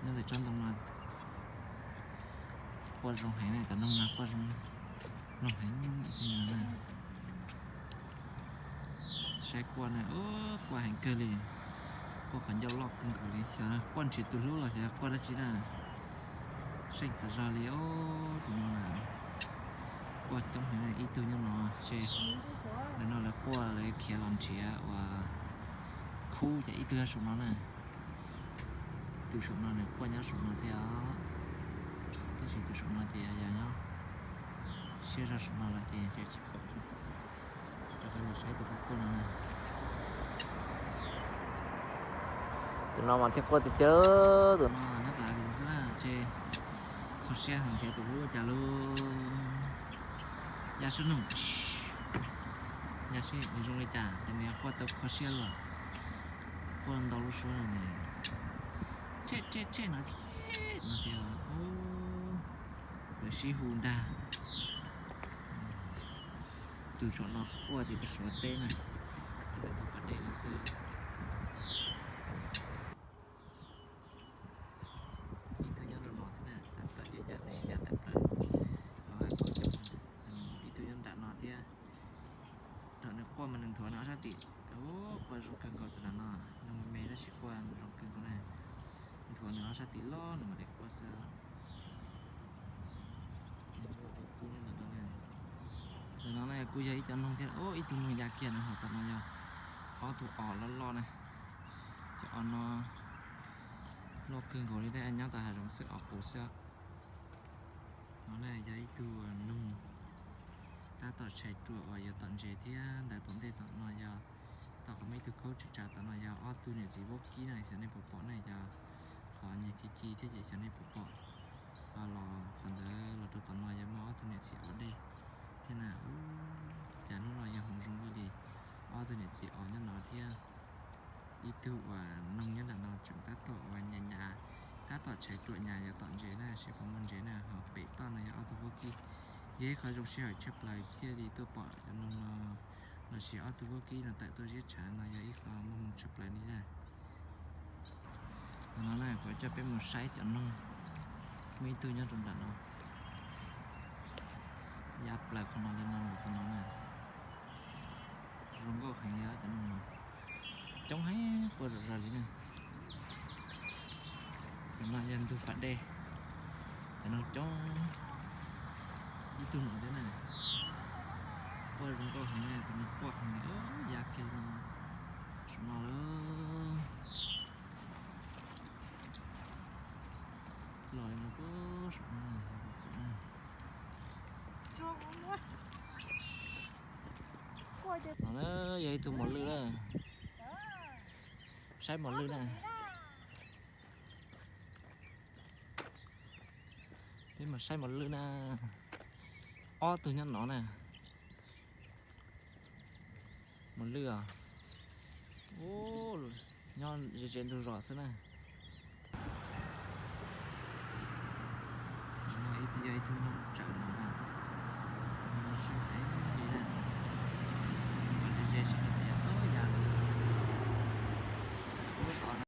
Nyob ntawm tsob ntoo no quaj zoo heev na, cov noog no quaj zoo mloog heev na. Saib quaj na, quaj heev kawg li. Quaj qhov ncauj loj kawg nkaus li, xyov quaj nrhiav tus hlub los xyov quaj dab tsi na. Seej tas zog li os, tus no na. Quaj coob heev, ib tug nyob no, ces ntawm no lawv quaj lawv khiav los nrhiav uas khub ces ib tug nyob saum no na. Tus saum no nws quaj nyob saum no thiab os, tab sis tus saum no ces yog yog nyob siab zog saum no lawm ces tsis pom. Rov qab los saib tus quaj no na. Tus no mas thiaj quaj tiag tiag, tus no nyob tas lus xwb na, ces kho siab heev nrhiav tus hlub cas lub ya sab noog. Ya seb nws zoo li cas ces nws quaj tau kho siab los. Quaj ntau lub suab no, tshem tshem tshem no, tshem no tias lawv sib hu ntag. Tus saum no quaj ces tus saum teb na, ntawm tus pas dej no xwb. Ib tug nyob rau no thiab na, tab tom ya ya ya tawm plaws, ib tug nyob nram no thiab. Thaum nws quaj mas nws nthuav nws ob sab tim, quaj zoo kawg nkaus tus nram no, nws me me tab sis quaj zoo kawg nkaus na. Nthuav nws ob sab tim loj nws mam li quaj xwb. Ntawm no na kuj yog ib cov noog thiab, ib tug noog ya kiag na, ho tom no yog ob tug os loj loj na. Cov os no loj kawg nkaus li thiab, nyob tom hav zoov xwb os qus xwb. No na yog ib tug noog tab tom tshais ruam uas yuav tom ntses thiab ntawd. Tom ntej tom no yog, tom qhov muaj ib tug khaub tsa tsa tom no yog ob tug niam txiv vaub kib na, xyov nej puas pom na, yog qhov nyuag ci ci thiab ces xyov nej puas pom. Los qhov ntawd los rau tom no yog muaj ob tug niam txiv os dej thiab na. Cas hnub no yog hmoov zoo luaj li, ob tug niam txiv os nyob no thiab. Ib tug uas noog nyob nram no tseem tab tom uas nyas nyas, tab tom tshais ruam nyas yuav tom ntses na, seb puas muaj ntses na. Ho pem toj no yog ob tug vaub kib. Yog ib qho zoo sij hawm tshaj plaws thiaj li tuaj pom cov noog no lossis ob tug vaub kib no tawm tuaj ziab tshav no, yog ib qho muaj hmoo tshaj plaws li na. Ntawm no na kuv coj peb mus saib cov noog, muaj ib tug nyob rau nram no, ya plaws qhov no li no, tus no na. Zoo nkauj heev li os, cov noog no coob heev, quaj zom zaws li na. Cov no yog ntug pas dej, cov noog coob, ib tug no thiab na. Quaj zoo nkauj heev na, cov noog quaj heev, ya kiag no, saum no lawm. Los li no puag saum no. No na yog ib tug mos lwj na. Saib mos lwj na. Peb mus saib mos lwj na. Ob tug nyob no na. Mos lwj os. Ub, nyob ze ze ntug zos xwb na. No ib tug yog ib tug noog tsawm no na. No sib heev.